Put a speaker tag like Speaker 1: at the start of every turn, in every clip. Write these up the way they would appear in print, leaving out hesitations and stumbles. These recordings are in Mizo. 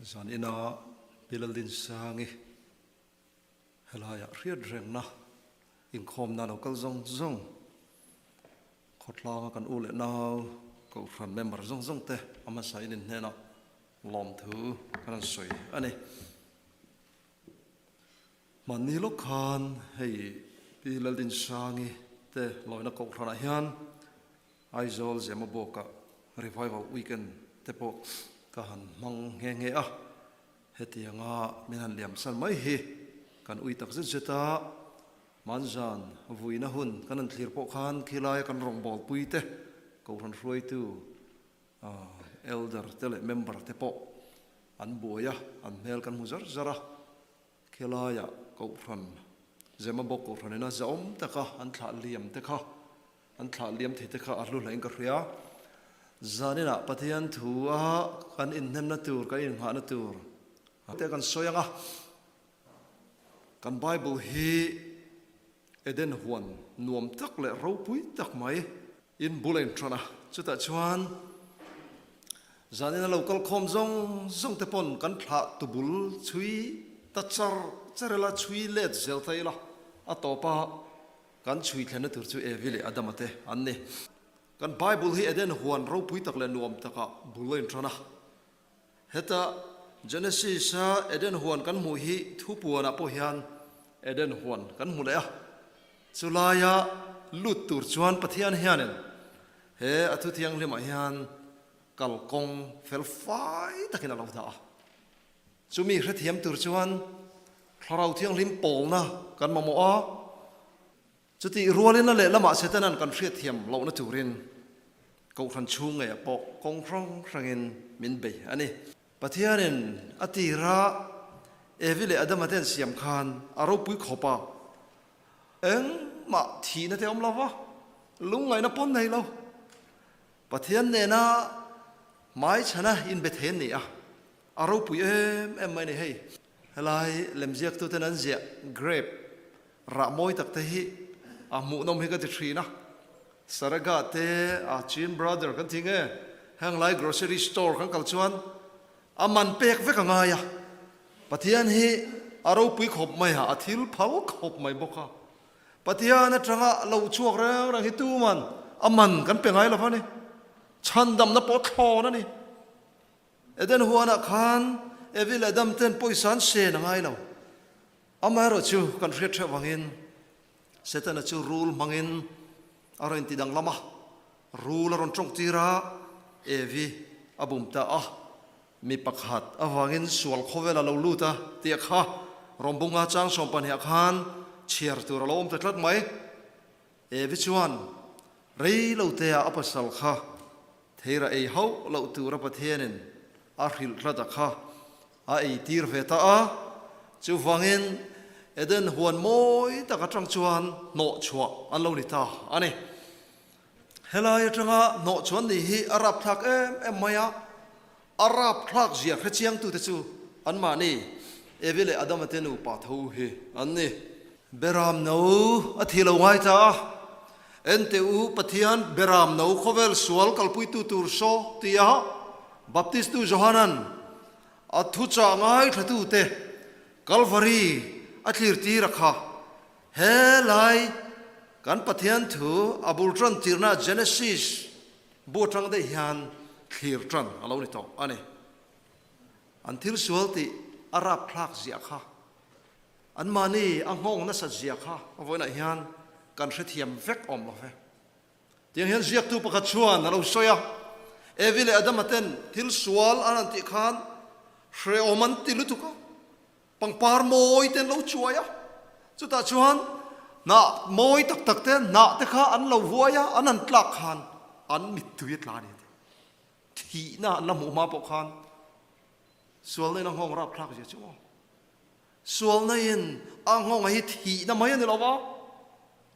Speaker 1: Zan ina Pi Laldinsangi helaiah hriat rengna inkhawmna lo kal zawng zawng, khawtlanga kan u leh nau Kohhran member zawng zawng te a hmasa in inhnenah lawmthu kan han sawi a ni. Hmanni lawk khan hei Pi Laldinsangi te lawina Kohhranah hian Aizawl Zemabawkah Revival Weekend te pawh ka han hmang nghe nghe a, hetianga min han liam san mai hi kan ui tak zet zet a, Manzan vuina hun kan han thlir pawh khan khilaia kan rawngbawlpui te, Kohhran hruaitu Elder te leh member te pawh an buai a, an hmel kan hmu zar zar a, khilaiah Kohhran Zemabawk Kohhran ina zahawm taka an thlah liam te kha An thlah liam thei te kha a hlu hlain ka hria. Zaninah Pathian thu a kan inhnemna tur, kan inghahna tur te kan sawi ang a. Kan Bible hi Eden huan nuam tak leh ropui tak mai in bul a inṭan a. Chutah chuan zanin a lo kal khawm zawng zawng te pawn kan thlah tubul chhui ta char char ila, chhui let zel ta ila a tawp a. Kan chhui thlenna tur chu Evi leh Adama te an ni. Kan Bible hi Eden huan ropui tak leh nuam takah bul a inṭan a. Heta Genesis-a Eden huan kan hmuh hi thupuanah pawh hian Eden huan kan hmu leh a. Chulaia lut tur chuan Pathian hianin he a thu thianghlimah hian kalkawng fel fai takin a lo dah a. Chumi hrethiam tur chuan Thlarau Thianghlim pawlna kan mamawh a, chutih rualin a lehlamah Setanan kan hriatthiam lohna turin Kohhran chhung ngeiah pawh kawng hrang hrangin min bei a ni. Pathianin a tira Evi leh Adama te an siam khan a ropui khawp a, engmah thihna te a awm lo va, lungngaihna pawn nei lo. Pathian nena hmaichhana inbe thei an ni a, A ropui em em mai ni hei. Helai lemziaktuten an ziah grape rah mawi tak te hi a hmuhnawm hi ka ti thin a. Saraga te a Chin brother kan ti nge heng lai grocery store kan kal chuan a man pek vek a ngai a. Pathian hi a ropui khawp mai a, a thil phal khawp mai bawk a. Pathian atanga lo chhuak reng reng hi tuman a man kan pe ngai lo va ni. Chhandamna pawh thlawn a ni. Eden huanah khan Evi leh Adam ten pawisa an sen a ngai lo. Amaherawhchu kan hriat hreuh vangin Setana chu rul hmangin a rawn inti danglam a, rul a rawn tawngtir a, Evi a bum ta a, mi pakhat avangin sual khawvel a lo lut a tih kha Rawngbunga chang 12 ah khan chhiar tur a lo awm ta tlat mai. Evi chuan rei lo te ah a pasal kha theira ei hauh loh tura Pathianin a hrilh hlat a kha a ei tir ve ta a, chuvangin Eden huan mawi tak atang chuan hnawh chhuah an lo ni ta a ni. Helai atanga hnawh chuan ni hi a rapthlak em em mai a, a rapthlak zia hrechiangtute chu anmahni Evi leh Adama te nupa tho hi an ni. Beram no a thi lo ngai ta a, Ente u Pathian beram no khawvel sual kalpuitu tur saw tia Baptistu Johanan a thuchah ngaithlatute Kalvari a thlirtir a kha. He lai kan Pathian thu a bul tan tirna Genesis bu atang daih hian thlir tan a lo ni tawh a ni. An thil sual tih a rapthlak ziah kha. Anmahni a nghawng nasat zia kha a vawiinah hian kan hrethiam vek awm lo ve. Tiang hian ziaktu pakhat chuan a lo sawi a, Evi leh Adama ten thil sual an han tih khan hrehawm an ti lutuk a, pangpar mawi te an lo chuai a, chutah chuan hnah mawi tak tak te, hnah te kha an lo vuai a, an han tlak khan an mittui a tla a ni a ti. Thihna an la hmuh hma pawh khan sualna in a nghawng rapthlak zia chu aw. Sualna in a nghawng hi thihna mai a ni lo va,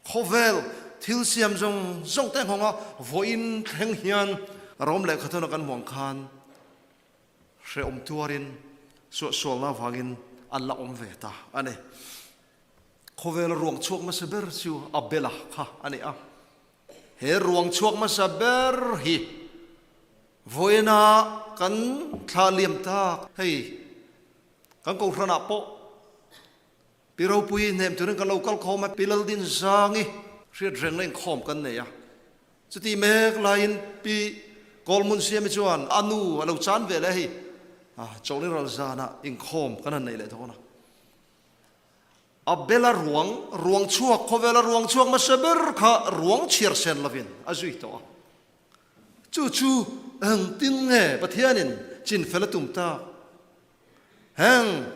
Speaker 1: khawvel thil siam zawng zawng te nghawnga vawiin thleng hian Rom lehkha thawna kan hmuh ang khan hrehawm tuarin suahsualna avangin an la awm ve ta a ni. Khawvela ruang chhuak hmasa ber chu Abela kha a ni a. He ruang chhuak hmasa ber hi. Vawiina kan thla liam tak hei kan kohhranah pawh Pi Ropui hnem turin kan lo kal khawm a, Pi Laldinzangi hriat rengna inkhawm kan nei a. Chutih mek laiin Pi Kawlmunsiami chuan a nu a lo chan ve leh hei Chawlni ral zanah inkhawm kan han nei leh dawn a. A bela ruang, ruang chhuak, khawvela ruang chhuak hmasa ber kha ruang chhiar sen lovin a zui tawh a. Chu chu engtin nge Pathianin chinfel a tum tak? Heng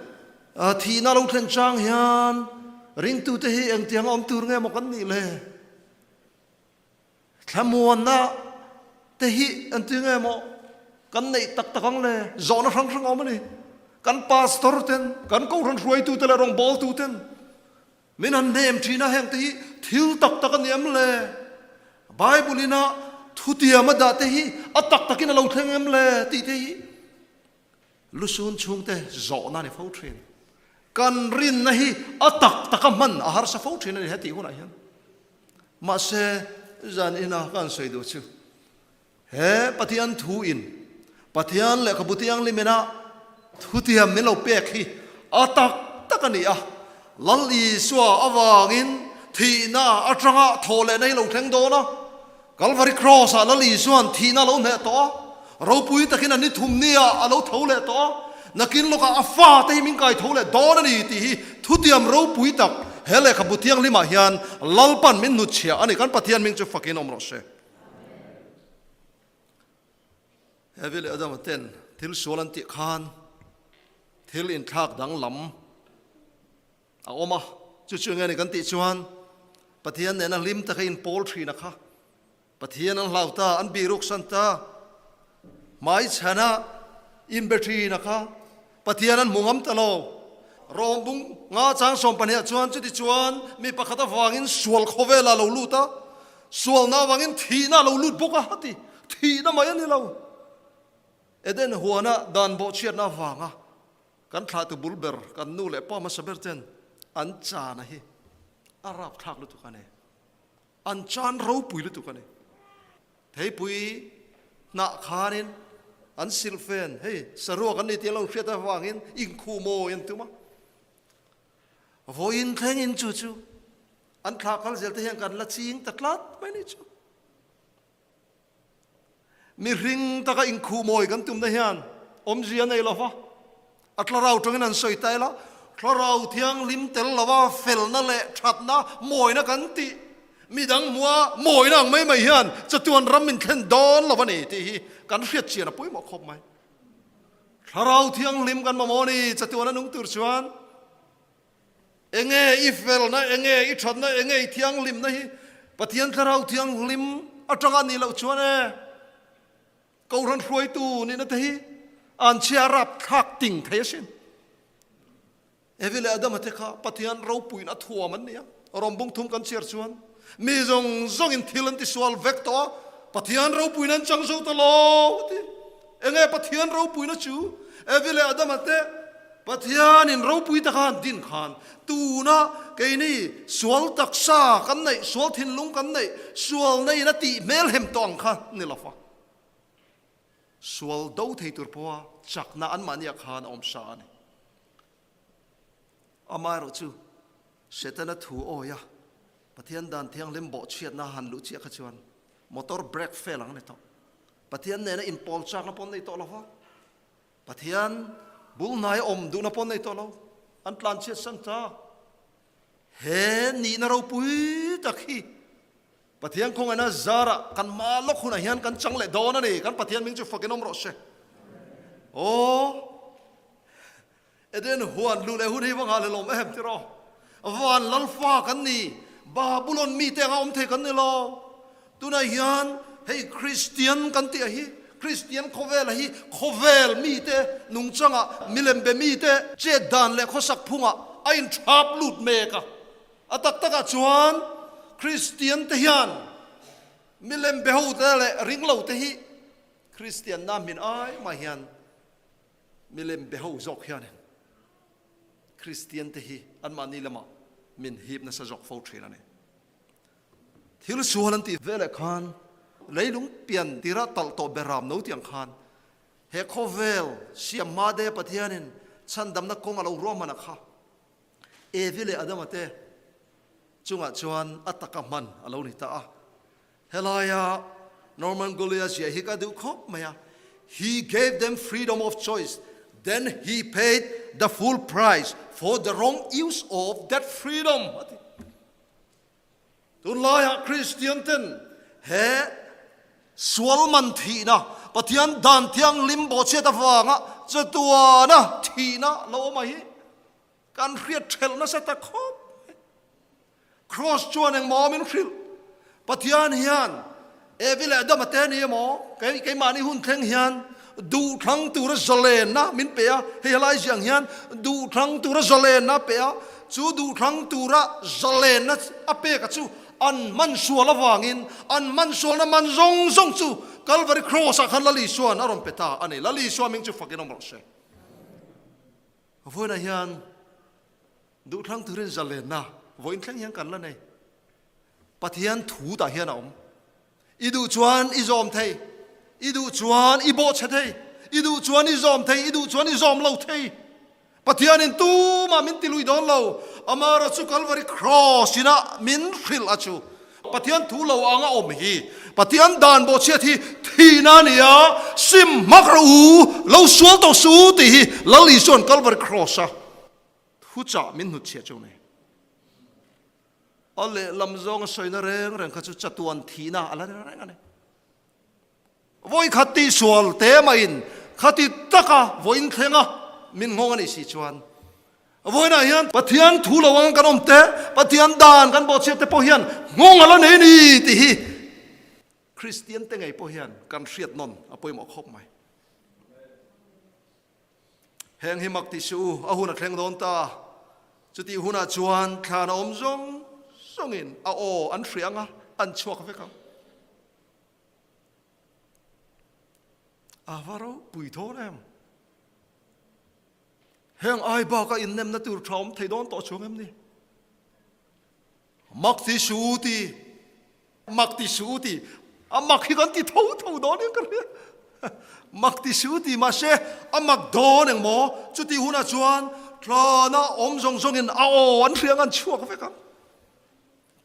Speaker 1: thihna lo thlen chang hian ringtute hi engtiang awm tur nge maw kan nih le? Thlamuanna te hi engti nge maw kan neih tak tak ang le? Zawhna hrang hrang a awm a ni. Kan pastor ten, kan kohhran hruaitu te leh rawngbawltu ten min han hnem thin a, heng te hi thil tak tak a ni em le? Bible ina thutiam a dah te hi a tak takin a lo thleng em le tih te hi Lusun chhungte zawhna a ni fo thin. Kan rinna hi a tak taka hman a harsa fo thin a ni hetih hunah hian. Mahse, zan ina ka han sawi duh chu, he Pathian thu in Pathian lehkhabu thianghlim ina thutiam min lo pek hi a tak tak a ni a. Lal Isua avangin thihna atanga thawhlehna hi lo thleng dawn a. Kalvari Kraws-ah Lal Isua'n thihna a lo hneh tawh a, ropui takin a ni thum nia a lo tho leh tawh a, nakin lawkah a fate hi min kai tho leh dawn a ni tih hi thutiam ropui tak he lehkhabu thianghlimah hian Lalpan min hnutchhiah a ni. Kan Pathian hming chu fakin awm rawh se. Hevi leh Adama ten thil sual an tih khan thil inthlak danglam A awm a, chu chu enge ni kan tih chuan Pathian nena hlim taka inpawl thin a kha. Pathian an hlau ta, an biruk san ta, hmai chhana inbe thin a kha. Pathian an hmu ngam ta lo. Rawng bung nga chang sawm pahniah chuan chuti chuan mi pakhat avangin sual khawvelah a lo lut a, sualna avangin thihna a lo lut bawk a, a ti. Thihna mai a ni lo. Eden huana dan bawhchhiatna avanga Kan thlahtu bul ber, kan nu leh pa hmasa ber ten an chana hi a rapthlak lutuk a ni. An chan ropui lutuk a ni. Theipui hnah khanin an silhfen, hei saruak an ni tih an lo hriat avangin inkhuh mawi an tum a. Vawiin thlengin chu chu an thlah kal zel te hian kan la ching ta tlat mai ni chu. Mihring taka inkhuh mawi kan tumna hian awmzia nei lo va, a thlarau tangin an sawi ta ila, thlarau thianghlim tel lova felna leh thatna mawina kan tih, midang hmua mawina ang mai mai hian chatuan ram min thlen dawn lo a ni tih hi kan hriat chian a pawimawh khawp mai. Thlarau thianghlim kan mamawh a ni, chatuan a nung tur chuan. Enge i felna, enge i thatna, enge i thianghlimna hi Pathian Thlarau Thianghlim atanga nih loh chuan e, Kohhran hruaitu nihna te hi an chhia rapthlak ting thei asin. Evi leh Adama te kha Pathian ropuiin a thuam an ni a, Rom bung thum kan chhiar chuan mi zawng zawngin thil an tisual vek tawh a, Pathian ropuiin an chang zo ta lo a ti. Enge Pathian ropuina chu? Evi leh Adama te Pathianin ropui taka an din khan tuna keini sual taksa kan neih, sual thinlung kan neih, sual neiin a tih hmelhem tawh ang kha ni lo va. Sual do thei tur pawha chakna anmahniah khan a awm sa a ni. Amaherawh chu Setana thu awia Pathian dan thianghlim bawhchhiatna han luh chiah kha chuan motor brake fail ang a ni tawh. Pathian nena inpawl chakna pawh an nei tawh lo va, Pathian bul hnai awm duhna pawh an nei tawh lo, an tlanchhiat san ta. He nihna ropui tak hi Pathian khawngaihna zarah kan hma lawk hunah hian kan chang leh dawn a ni. Kan Pathian hming chu fakin awm rawh se. Aw. Eden huan luh leh hun hi va nghah leh lawm em tiraw? Van lalfa kan ni, Babulon mite anga awm thei kan ni lo. Tunah hian hei Kristian kan tih a hi, Kristian khawvel a hi khawvel mite nungchangah milem be mite chet dan leh khawsak phungah a inthap lut mek a. A tak takah chuan Kristian te hian milem be ho te leh ringlo te hi Kristianna min ai mah hian Milem be ho zawk hianin Kristiante hi anmahni lamah min hip nasa zawk fo thin a ni. Thil sual an tih veleh khan Leilung pian tira talh tawh beram no tih ang khan he khawvel siam hma de Pathianin chhandamna kawng a lo ruahman a kha. Evi leh Adama te chungah chuan a taka hman a lo ni ta a. Helaia Norman Gully-a ziah hi ka duh khawp mai a, He gave them freedom of choice, then he paid the full price for the wrong use of that freedom a ti. Tunlaiah Kristian ten he sual man thihna, Pathian dan thianghlim bawhchhiat avanga chatuana thihna lo awm a hi kan hriat thelh nasa ta khawp mai. Kraws chuan engmaw min hrilh? Pathian hian Evi leh Adama te ni emaw, kei keimahni hun thleng hian duhthlang tura zalenna min pe a, hei helai ziang hian duhthlang tura zalenna a pe a, chu duhthlang tura zalenna a pek a chu an man sual avangin an man sualna man zawng zawng chu Kalvari Kraws-ah khan Lal Isua'n a rawn pe ta a ni. Lal Isua hming chu fakin awm rawh se. Vawiinah hian Duhthlang turin zalenna vawiin thleng hian kan la nei. Pathian thu tah hian a awm. I duh chuan i zawm thei, i duh chuan i bawhchhe thei, i duh chuan i zawm thei, i duh chuan i zawm lo thei. Pathianin tumah min ti lui dawn lo. Amaherawhchu chu Kalvari Kraws inah min hrilh a chu. Pathian thu lo anga awm hi Pathian dan bawhchhiat hi thihna a ni a, sim hmak rawh u, lo sual tawh suh u tih hi Lal Isua'n Kalvari Kraws-a Thuchah min hnutchhiah chu nei. A lehlam zawnga sawina reng reng kha chu chatuan thihna a la ni reng a ni. Vawi khat tih sual te maiin khati taka vawiin thlenga min nghawng a nih si chuan vawiinah hian Pathian thu lo anga kan awm te, Pathian dan kan bawhchhiat te pawh hian nghawng a la nei a ni tih hi Kristian te ngei pawh hian kan hriat nawn a pawimawh khawp mai. Heng hi mak tih suh u, a hun a thleng dawn ta. Chutih hunah chuan thlan a awm zawng zawngin a aw an hria ang a, an chhuak vek ang. A va ropui thawn em! Heng ai baka innemna tur tha awm thei dawn tawh chuang em ni? Mak ti suh u ti, mak ti suh u ti, a mak hi kan ti tho tho dawn in ka hria. Mak ti suh u ti mahse a mak dawn eng maw? Chuti hunah chuan tlana awm zawng zawngin a aw an hria ang an chhuak vek ang.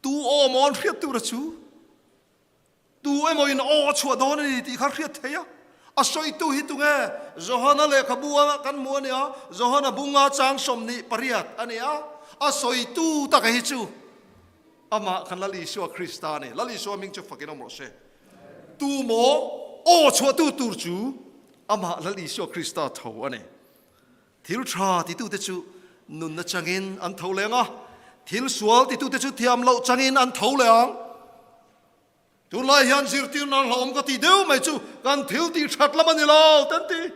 Speaker 1: Tu aw maw an hriat tur a chu? Tu emaw in aw a chhuah dawn a ni tih kha hriat theih a, a sawitu hi tunge? Johana lehkhabu a kan hmu a nia, Johana bunga chang 28 a ni a, a sawitu taka hi chu amah khan Lal Isua Krista a ni. Lal Isua hming chu fakin awm rawh se. Tu maw aw chhuahtu tur chu amah Lal Isua Krista tho a ni. Thil tha titute chu nunna changin an tho leng a, thil sual titute chu thiam loh changin an tho leh ang. Tunlai hian zirtirna hlauhawm ka tih deuh mai chu kan thil tih that lam a ni lo ten ti.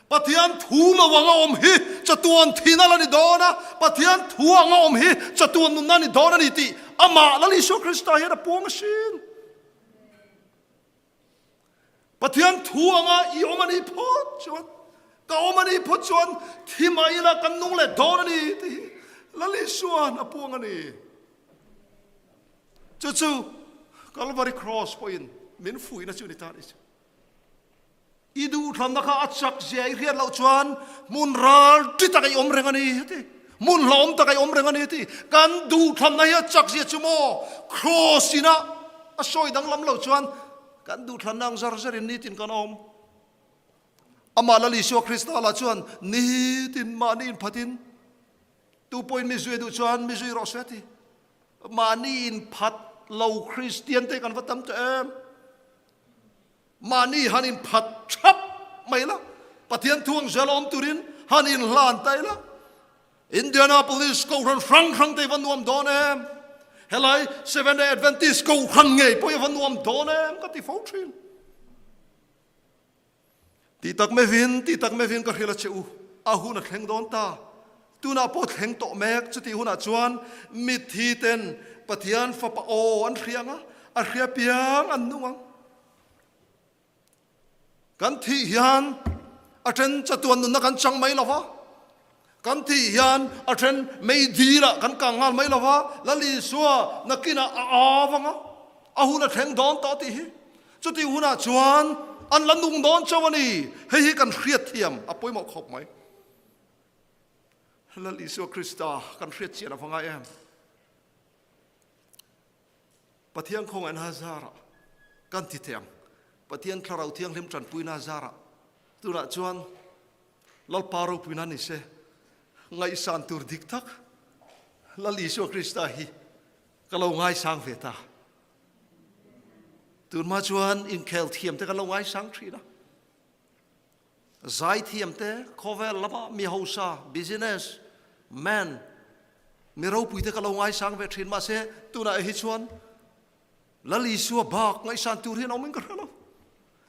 Speaker 1: Pathian thu lo anga awm hi chatuan thihna la ni dawn a, Pathian thu anga awm hi chatuan nunna a ni dawn a ni tih amah Lal Isua Krista hian a puang asin. Pathian thu anga i awm a nih phawt chuan, ka awm a nih phawt chuan thi mah ila kan nung leh dawn a ni tih hi Lal Isua'n a puang a ni. Chu chu Calvary Cross pawhin min fuihna chu ni ta a ni chu. I duhthlanna kha a chak zia i hriat loh chuan hmun ral ṭi tak i awm reng a ni a ti. Hmun hlauhawm tak i awm reng a ni a ti. Kan duhthlanna hi a chak zia chu maw Cross ina a sawi danglam loh chuan kan duhthlanna ang zar zarin nitin kan awm. Amah Lal Isua Krista lah chuan nitin mahni inphatin tu pawhin mi zui duh chuan mi zui rawh se a ti. Mahni inphat lo Kristian te kan va tam tawh em? Mahni han inphat thap mai la, Pathian thu ang zel awm turin han inhlan ta ila. Indianapolis Kohhran hrang hrang te i va nuam dawn em? Helai Seventh Day Adventist Kohhran ngei pawh i va nuam dawn em? Ka ti fo thin. Ti tak mevin, ti tak mevin ka hrilh a che u, a hun a thleng dawn ta. Tunah pawh thleng tawh mek, chutih hunah chuan mitthi ten Pathian fapa aw an hria ang a, a hria piang an nung ang. Kan thih hian a then chatuan nunna kan chang mai lo va, kan thih hian a then meidil ah kan kang nghal mai lo va, Lal Isua nakinah a av ang a. A hun a thleng dawn tawh tih hi. Chutih hunah chuan an la nung dawn chauh a ni. Hei hi kan hriatthiam a pawimawh khawp mai. Lal Isua Krista kan hriat chian a va ngai em? Pathian khawngaihna zarah kan ti thei ang. Pathian Thlarau Thianghlim tanpuina zarah tunah chuan Lalpa ropuina ni se, ngaihsan tur dik tak Lal Isua Krista hi ka lo ngaisang ve ta. Tunhma chuan inkhel thiam te kan lo ngaisang thin a. Zaithiam te, khawvel lama mi hausa, business man, mi ropui te ka lo ngaisang ve thin. Mahse, tunah hi chuan Lal Isua bak ngaihsan tur hian awmin ka hre lo.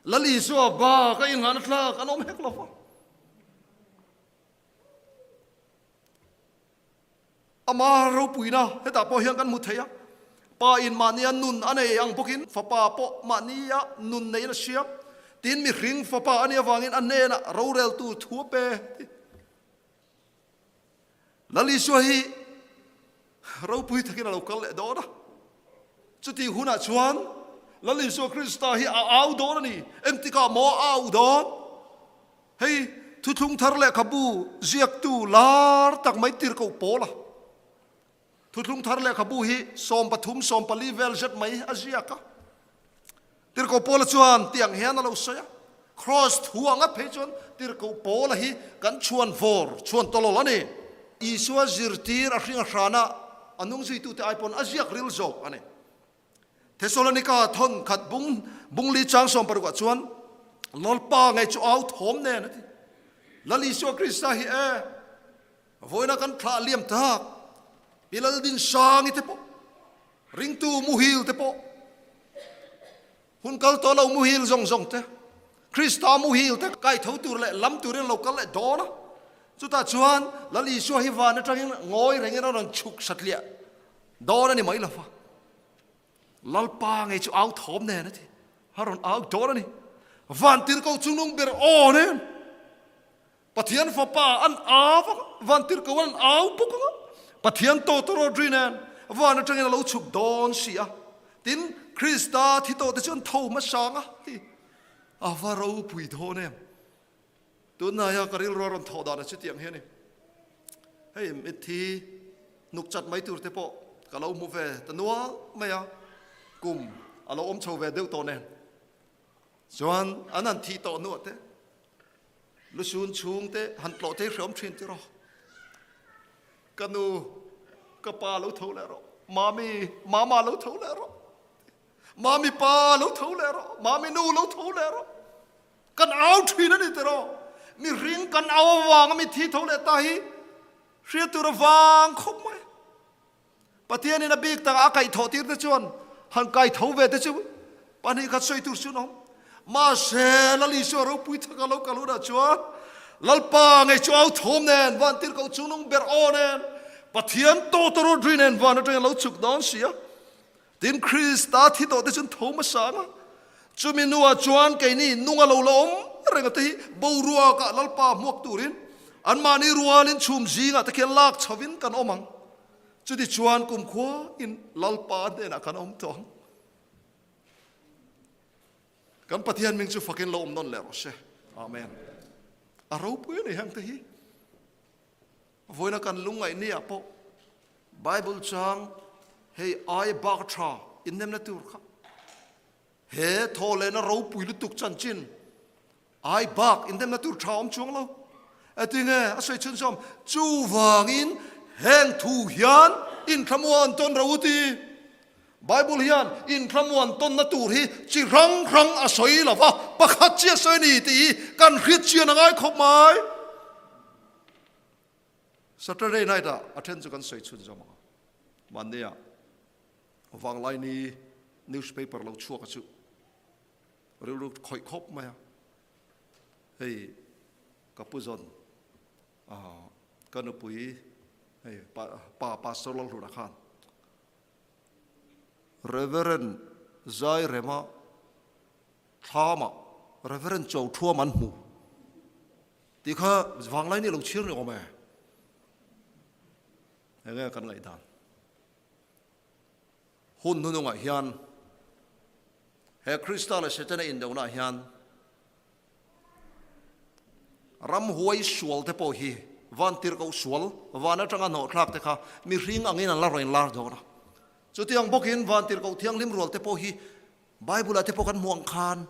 Speaker 1: Lal Isua bak a inghahna tlak an awm hek lo va. Ama ropuina hetah pawh hian kan hmu thei a, Pa in mahnia nun a nei ang bawkin Fapa pawh mahnia nun neiin a siam. Tin, mihring Fapa a nih avangin a hnenah roreltu thu a pe. Lal Isua hi ropui takin a lo kal leh dawn a. Chutih hunah chuan Lal Isua Krista hi a au dawn a ni. Engtikah maw a au dawn? Hei Thuthlung Thar lehkhabu ziaktu lar tak mai tirhkoh Paula Thuthlung Thar lehkhabu hi 13, 14 vel zet mai a ziak a. Tirhkoh Paula chuan tiang hian a lo sawi a, Kraws thu anga phei chuan Tirhkoh Paula hi kan chhuan vawr, chhuan tawlawl a ni. Isua zirtir a hring a hrana a nung zuitute ai pawn a ziak ril zawk a ni. Thesalonika thawn khat bung bungli chang 16 ah chuan Lalpa ngei chu au thawm nen a ti. Lal Isua Krista hi e, vawiina kan thlah liam tak, Pi Laldinsangi te pawh, ringtu muhil te pawh, hun kal tawh lo muhil zawng zawng te, Krista muhil te kai tho tur leh lam turin lo kal leh dawn a. Chutah chuan Lal Isua hi van atangin ngawi rengin a rawn chhuk satliah dawn a ni mai lova. Lalpa ngei chu au thawm nen a ti. A rawn au dawn a ni. Van tirhkoh chungnung ber aw nen Pathian fapa an au vak a, van tirhkoh an au bawk ang a. Pathian tawtawrawt ri nen van atangin a lo chhuk dawn si a. Tin, Krista thi tawhte chu an tho hmasa ang a ti. A va ropui dawn em. Tunhnaia ka rilru a rawn thawh dan a chutiang hian i hei mitthi hnuk chat mai tur te pawh ka lo hmu ve ta nual mai a, kum a lo awm chho ve deuh tawh nen chuan an han thih tawh hnuah te lusun chhung te han tlawh te hreawm thin tiraw ka nu ka pa lo tho leh rawh mami mama lo tho leh rawh mami pa lo tho leh rawh mami nu lo tho leh rawh Kan au thin a ni tiraw? Mihring kan au avanga mitthi tho leh ta hi hriat tur a vang khawp mai. Pathianin a bik takah a kaihthawh tir te chuan han kaitho ve te chu pahnih khat sawi tur chu an awm. Mahse, Lal Isua ropui taka lo kal hunah chuan Lalpa ngei chu au thawm nen, van tirhkoh chungnung ber aw nen, Pathian tawtawrawt ri nen van atangin a lo chhuk dawn si a. Tin, Krista thi tawhte chu an tho hmasa ang a, chumi hnuah chuan keini nunga lo la awm reng ate hi boruakah Lalpa hmuak turin anmahni rualin chhum zingah te khian lak chhovin kan awm ang. Chutichuan kumkhuain Lalpa hnenah kan awm tawh ang. Kan Pathian hming chu fakin lo awm nawn leh rawh se. Amen. A ropui a ni heng te hi. Vawiina kan lungngaih ni ah pawh Bible chang hei aia bak tha innemna tur kha he thawhlehna ropui lutuk chanchin ai bak innemna tur tha awm chuang lo. Eti nge a sawi chhunzawm chuvangin heng thu hian inthlamuan tawn ro u ti. Bible hian inthlamuan tawnna tur hi chi hrang hrang a sawi lo va, pakhat chiah sawi a ni tih hi kan hriat chian a ngai khawp mai. Saturday night ah a then chu kan sawi chhun zawm ang a, mahni ah Vanglaini newspaper lo chhuak a chu rilru khawih khawp mai a, hei ka pu zawn ka nupui hei pa Pastor Lalhluna khan Reverend Zairema Thlamah Reverend Chothuam an hmu tih kha vanglai nih lo chhir ni awm e. Enge kan ngaihdan? Hun hnunungah hian. He Krista leh Setana indona hian ramhuai sual te pawh hi van tirhkoh sual van atanga hnawhthlak te kha mihring angin an la rawn lar dawn a. Chutiang bawkin van tirhkoh thianghlim rual te pawh hi Bible ah te pawh kan hmuh ang khan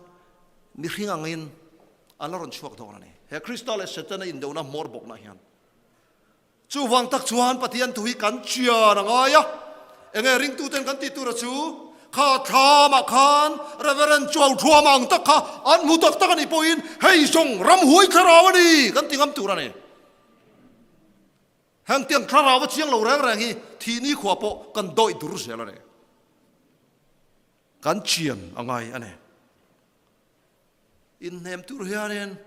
Speaker 1: mihring angin an la rawn chhuak dawn a ni. He Krista leh Setana indona hmawr bawkna hian Chuvang tak chuan Pathian thu hi kan chian a ngai a, enge ringtuten kan tih tura chu kha thlamah khan Reverend Chuauthuama ang tak kha an hmu tak tak a nih pawhin hei zawng ramhuai thlarau a ni kan ti ngam tur a ni. Hengtiang thlarau a chiang lo reng reng hi thih nikhua pawh kan dawih dur zel a ni. Kan chian a ngai a ni. Inhnem tur hianin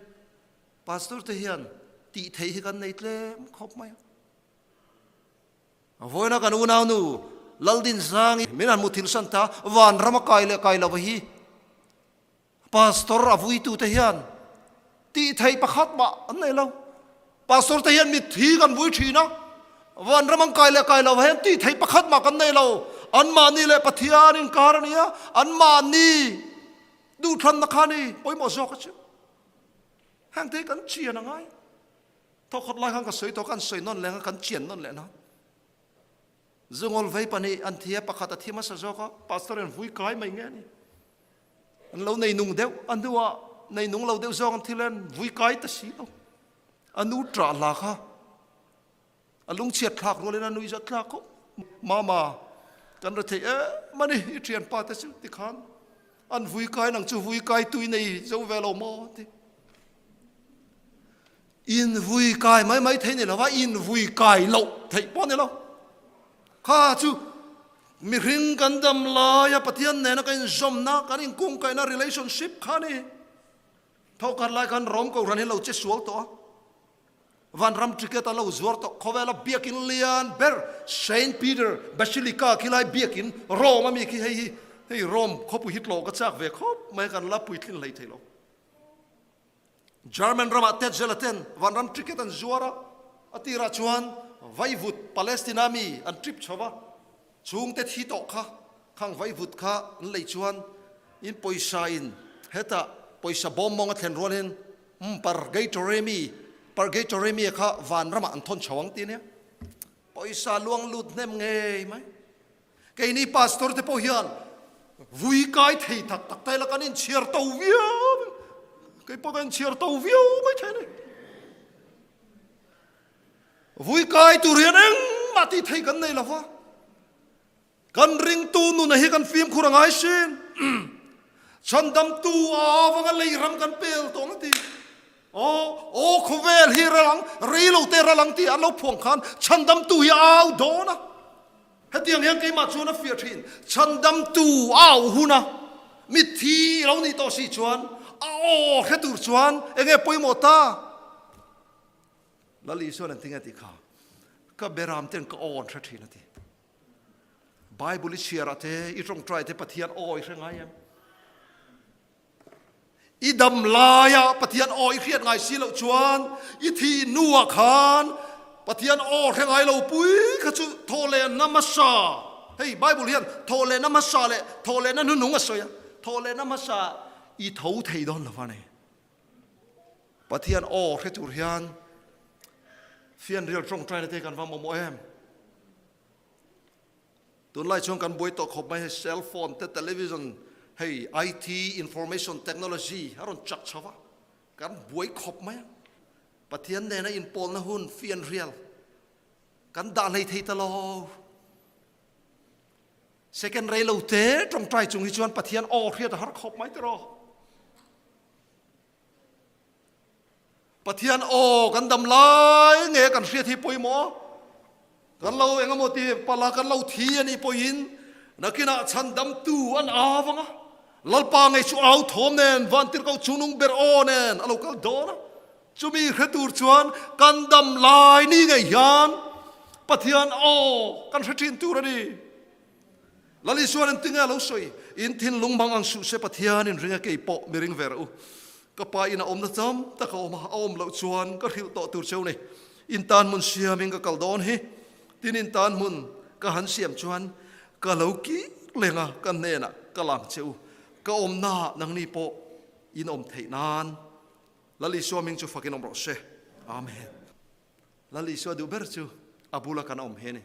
Speaker 1: Pastor te hian tih theih hi kan nei tlem khawp mai a. Vawiina kan unaunu Laldinsangi min han muthilh san ta, vanram a kai leh kai lo hi Pastor a vuitute hian tih theih pakhat mah an nei lo. Pastor te hian mitthi kan vui thin a, vanram an kai leh kai lo hian tih theih pakhat mah kan nei lo. Anmahni leh Pathian inkar a ni a, anmahni duhthlanna kha a ni pawimawh zawk a chu. Heng te hi kan chian a ngai. Thawkhat lai khan ka sawi tawh, kan sawi nawn leh ang a, kan chian nawn leh nan. Zungawl vei pahnih an thi a, pakhat a thi hmasa zawk a, pastor in vui kai mai nge a ni. An lo nei nung deuh, a hnuah nei nung lo deuh zawk an thi leh an vui kai ta si lo. A nu ṭah hla kha A lungchhiat thlak rualin a nuihzat thlak khawp. Mama, kan ra thei em a ni, i thianpa te chu tikhan an vui kai nang chu vui kai tui nei zo ve lo maw ti. In vui kai mai mai thei ni lova, in vui kai loh theih pawh ni lo. Kha chu mihring kan dam laia Pathian nena kan inzawmna, kan inkungkaihna relationship kha ni. Thawkhat lai khan Rom Kohhran hi lo che sual tawh a. Vanram ticket a lo zuar tawh. Khawvela biakin lian ber Saint Peter Basilica khi lai biakin Rome a mi khi hei hi hei Rome khawpui hi tlawh ka chak ve khawp mai kan la puitlin hlei thei lo. German ramah Tetzel a ten vanram ticket an zuar a, a tirah chuan vaivut Palestina mi an trip chho va, chhungte thi tawh kha khang vaivut kha an lei chuan in pawisa in hetah pawisa bawm mawng a thlen rualin Umm Purgatory mi, Purgatory mi kha vanramah an thawn chho ang ti ania. Pawisa luang lut hnem ngei mai. Keini pastor te pawh hian vui kai thei tak tak ta ila kan inchhiar to viau. Kei pawh ka inchhiar to viau mai thei a ni. Vui kai tur hian engmah tih thei kan nei lo va. Kan ringtu nuna hi kan fimkhur a ngai sin. Chhandamtu a avanga lei ram kan pel tawh ang ti. Aw, aw khawvel hi ral ang, rei lo te ral ang tih an lo phuang khan chhandamtu hi a au dawn a. Hetiang hian keimah chuan a fiah thin. Chhandamtu a au hun a, mitthi lo nih tawh si chuan a aw hre tur chuan enge pawimawh ta? Lal Isuan an ti nge tih kha, ka beram ten ka aw an hre thin a ti. Bible i chhiar ah te, i tawngtai te Pathian aw i hre ngai em? I dam laia Pathian aw i hriat ngai si loh chuan i thi nu ah khan Pathian aw hre ngai lo pui kha chu thawhlehna hmasa. Hei Bible hian thawhlehna hmasa leh thawhlehna hnuhnung a sawi a, thawhlehna hmasa i tho thei dawn lo va ni. Pathian aw hre tur hian fianrial tawngtaina te kan va mamawh em? Tunlai chuan kan buai tawh khawp mai hei cell phone te television hei IT information technology a rawn chak chho va kan buai khawp mai a. Pathian nena inpawlna hun fianrial kan dah hlei thei ta lo. Second rei lo te tawngtai chung hi chuan Pathian aw hriat a har khawp mai tiraw. Pathian aw kan dam lai nge kan hriat hi pawimawh kan lo eng emaw ti pala kan lo thi a nih pawhin nakinah chhandamtu an au ang a, Lalpa ngei chu au thawm nen vantirhkoh chungnung ber aw nen a lo kal dawn a, chumi hre tur chuan kan dam lai ni ngei hian Pathian aw kan hre thin tur a ni. Lal Isuan engtin nge a lo sawi? In thinlung hmang ang suh se Pathian in ring a kei pawh mi ring ve rawh u. Ka pa in a awmna tam tak a awm a, a awm loh chuan ka hrilh tawh tur cheu ni. In tan hmun siamin ka kal dawn hi. Tin in tan hmun ka han siam chuan ka lo kir leng a, ka hnenah ka lang che u. Ka awmnaah nangni pawh in awm theih nan Lal Isua hming chu fakin awm rawh se. Amen. Lal Isua duh ber chu a bula kan awm hi a ni.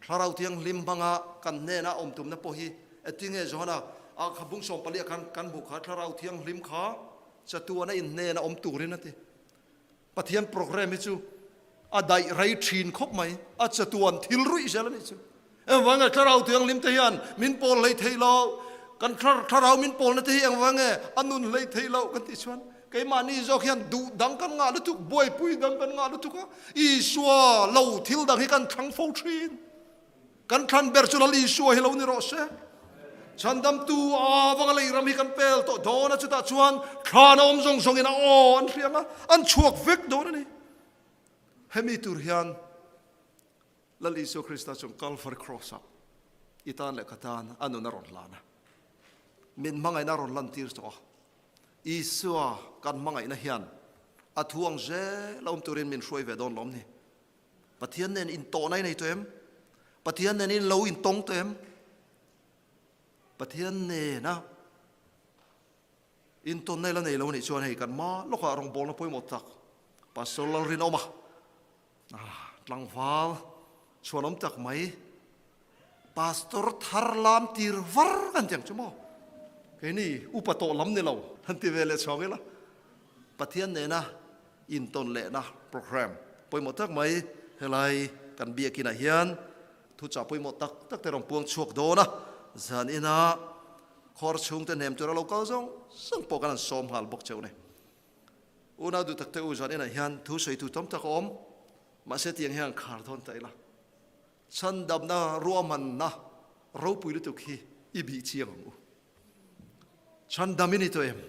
Speaker 1: Thlarau Thianghlim hmanga kan hnena awm tumna pawh hi engtinge Johana ah kha bung 14 ah khan kan hmuh kha Thlarau Thianghlim kha chatuana in hnena awm turin a ti. Pathian programme hi chu a daih rei thin khawp mai, a chatuan thil ruih zel a nih chu. Engvang nge Thlarau Thianghlim te hian min pawl hlei thei lo, kan Thlarau min pawlna te hi engvang nge a nun hlei thei lo kan tih chuan keimahni zawk hian duh dang kan ngah lutuk, buaipui dang kan ngah lutuk a, Isua lo thil dang hi kan thlang fo thin. Kan thlan ber chu Lal Isua hi lo ni rawh se. Chhandamtu avanga lei ram hi kan pel tawh dawn a, chutah chuan thlan a awm zawng zawngin a aw an hriang a, an chhuak vek dawn a ni. Hemi tur hian Lal Isua Krista chuan Calvary Cross-ah i tan leh ka tan a nun a rawn hlan a, min hmangaihna a rawn lantir tawh a. Isua kan hmangaihna hian a thu ang zel a awm turin min hruai ve dawn lawm ni. Pathian nen intawhna i nei tawh em? Pathian nen in lo intawng tawh em? Pathian nena intawnna i la nei lo nih chuan hei kan hma lawkah rawngbawlna pawimawh tak Pastor Lalrinawma tlangval chhuanawm tak mai Pastor thar lam tir var kan ti ang chu maw? Keini upa tawh lam ni lo han ti ve leh chhuang ila. Pathian nena intawn lehna program pawimawh tak mai helai kan biakinah hian thuchah pawimawh tak tak te rawn puang chhuak dawn a, zan ina khawr chhungte hnem tura lo kal zawng zawng pawh kan han sawm nghal bawk cheu ni. Unau duh takte u zan inah hian thu sawitu tam tak a awm, mahse tiang hian khar dawn ta ila. Chhandamna ruahmanna ropui lutuk hi i bih chiang ang u. Chhandam i ni tawh em?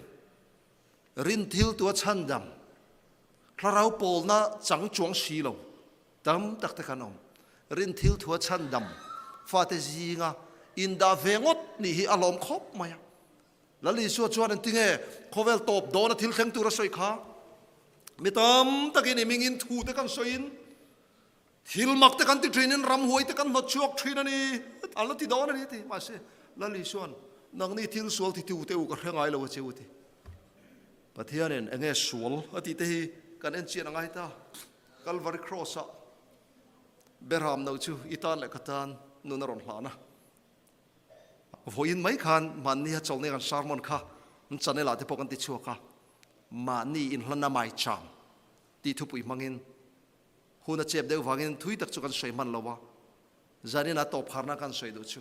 Speaker 1: Rin thil tua chhandam, thlarau pawlna chang chuang si lo tam tak te kan awm. Rin thil thua chhandam fate zinga indah ve ngawt nih hi a lawm khawp mai a. Lal Isua chuan engtinge khawvel tawp dawna thil thleng tur a sawi kha? Mi tam takin i mingin thu te kan sawiin Thil mak te kan ti thinin ramhuai te kan hnawt chhuak thin a ni, an la ti dawn a ni ti. Mahse, Lal Isuan, Nangni thil sual ti tu te u ka hre ngai lo a che u ti. Pathianin enge sual a tih te hi kan en chian a ngai ta. Kalvari Cross-ah Berham no chu i tan leh ka tan nun a rawn hlan a. Vawiin mai khan mahni a chawlhni kan sermon kha an channel ah te pawh kan ti chhuak a, mahni inhlanna maicham tih thupui hmangin Hun a chep deuh vangin thui tak chu kan sawi hman lo a, zanin a tawp harna kan sawi duh chu.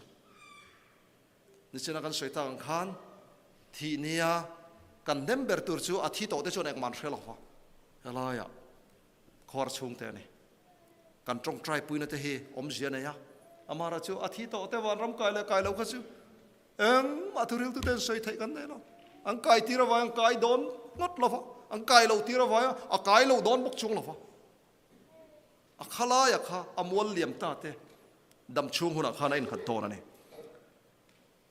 Speaker 1: Nichina kan sawi tak ang khan thih nia kan hnem ber tur chu a thi tawh te chuan engmah an hre lo va, helaiah khuar chhungte a ni. Kan tawngtai puina te hi awmzia nei a, amara chu a thi tawh te vanram kai leh kai lo kha chu engmah thuriltu ten sawi theih kan nei lo. An kai tir avai an kai dawn ngawt lo va, an kai lo tir avai a kai lo dawn bawk chung lo va. A khalaia kha a mual liam ta te dam chhung hunah khan a innghat dawn a ni.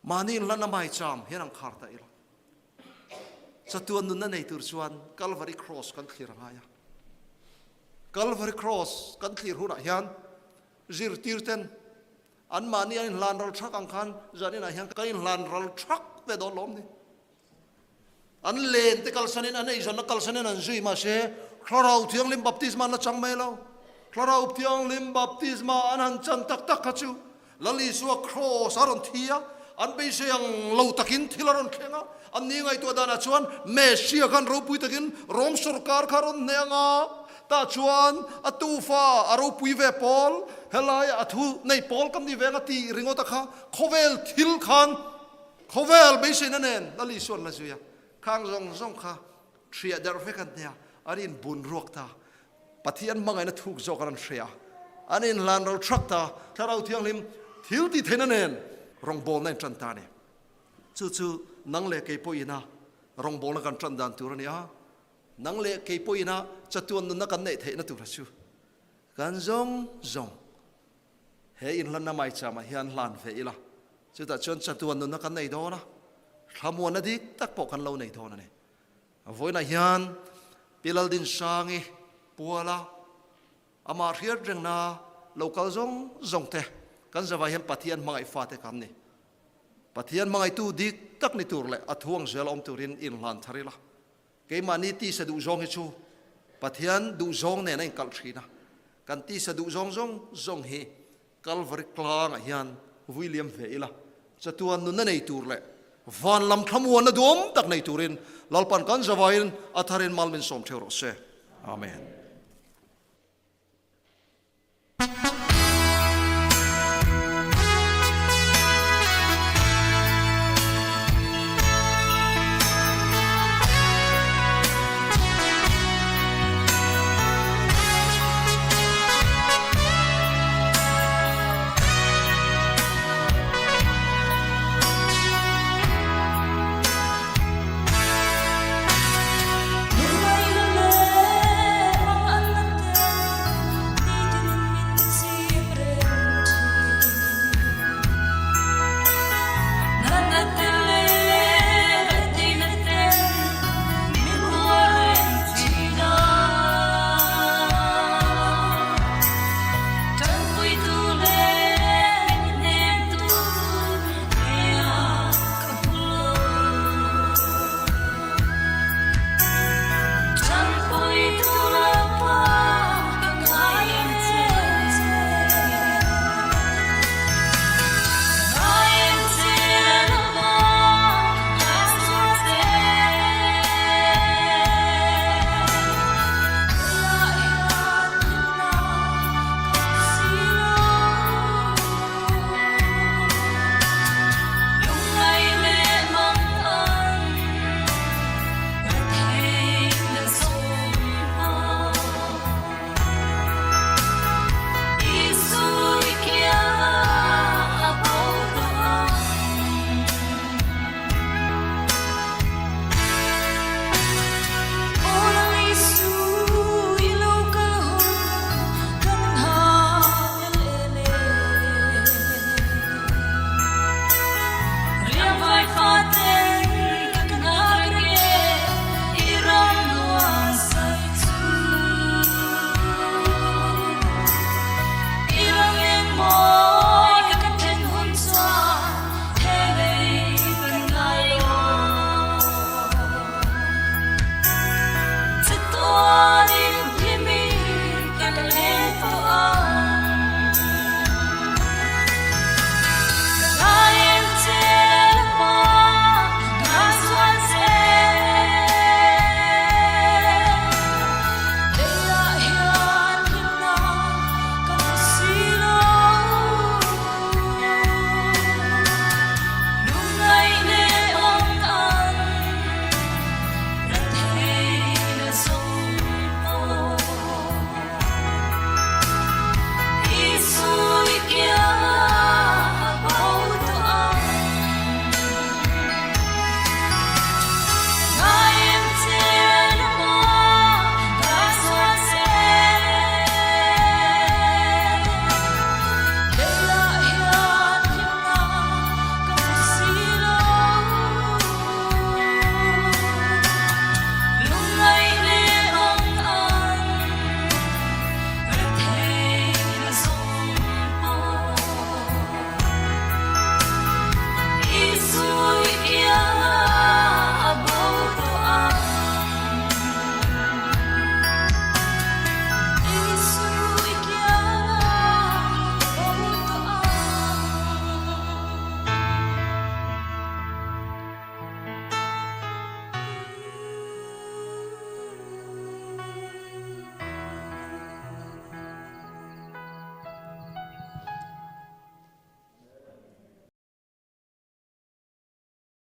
Speaker 1: Mahni inhlan a maicham hian an khar ta ila. Chatuan nunna nei tur chuan Calvary Cross kan thlir a ngai a. Calvary Cross kan thlir hunah hian zirtir ten anmahni an inhlan ral thak ang khan zaninah hian kan inhlan ral thak ve dawn lawm ni. An len te kalsanin, an eizawnna kalsanin an zui mahse Thlarau Thianghlim baptisma an la chang mai lo. Thlarau Thianghlim baptisma an han chan tak tak kha chu Lal Isua kraws a rawn thi a, an beisei ang lo takin thil a rawn thleng a. An ni ngaihtuah danah chuan Messia khan ropui takin Rom sorkar kha a rawn hneh ang a, tah chuan a tufa a ropui ve pawl, helaiah a thu nei pawl kan ni ve ang a tih ringawt a kha khawvel thil khan Khawvel beiseina nen Lal Isuan la zui a, khang zawng zawng kha hriah derh vek an nia, an inbun ruak ta, Pathian hmangaihna thuk zawk an hria, an inhlan ro thak ta, Thlarau Thianghlim thil tih theihna nen rawngbawlna in tan ta a ni. Chu chu nang leh kei pawhin a rawngbawlna kan tan dan tur a ni a, nang leh kei pawhin a chatuan nunna kan neih theihna tur a chu kan zawng zawng He inhlanna maicham ah hian hlan ve ila, chutah chuan chatuan nunna kan nei dawn a, thlamuanna dik tak pawh kan lo nei dawn a ni. Vawiinah hian Pi Laldinsangi puala amah hriat rengna lo kal zawng zawng te kan zavai hian Pathian hmangaih fate kan ni. Pathian hmangaihtu dik tak ni tur leh a thuang zel awm turin inhlan thar ila. Keimahni tisa duhzawng hi chu Pathian duhzawng nen a inkalh thin a, kan tisa duhzawng zawng zawng hi Kalvari tlangah hian vui liam ve ila, chatuan nunna nei tur leh van lam thlamuanna duam tak nei turin Lalpan kan zavaiin a tharin mal min sawm theuh rawh se. Amen.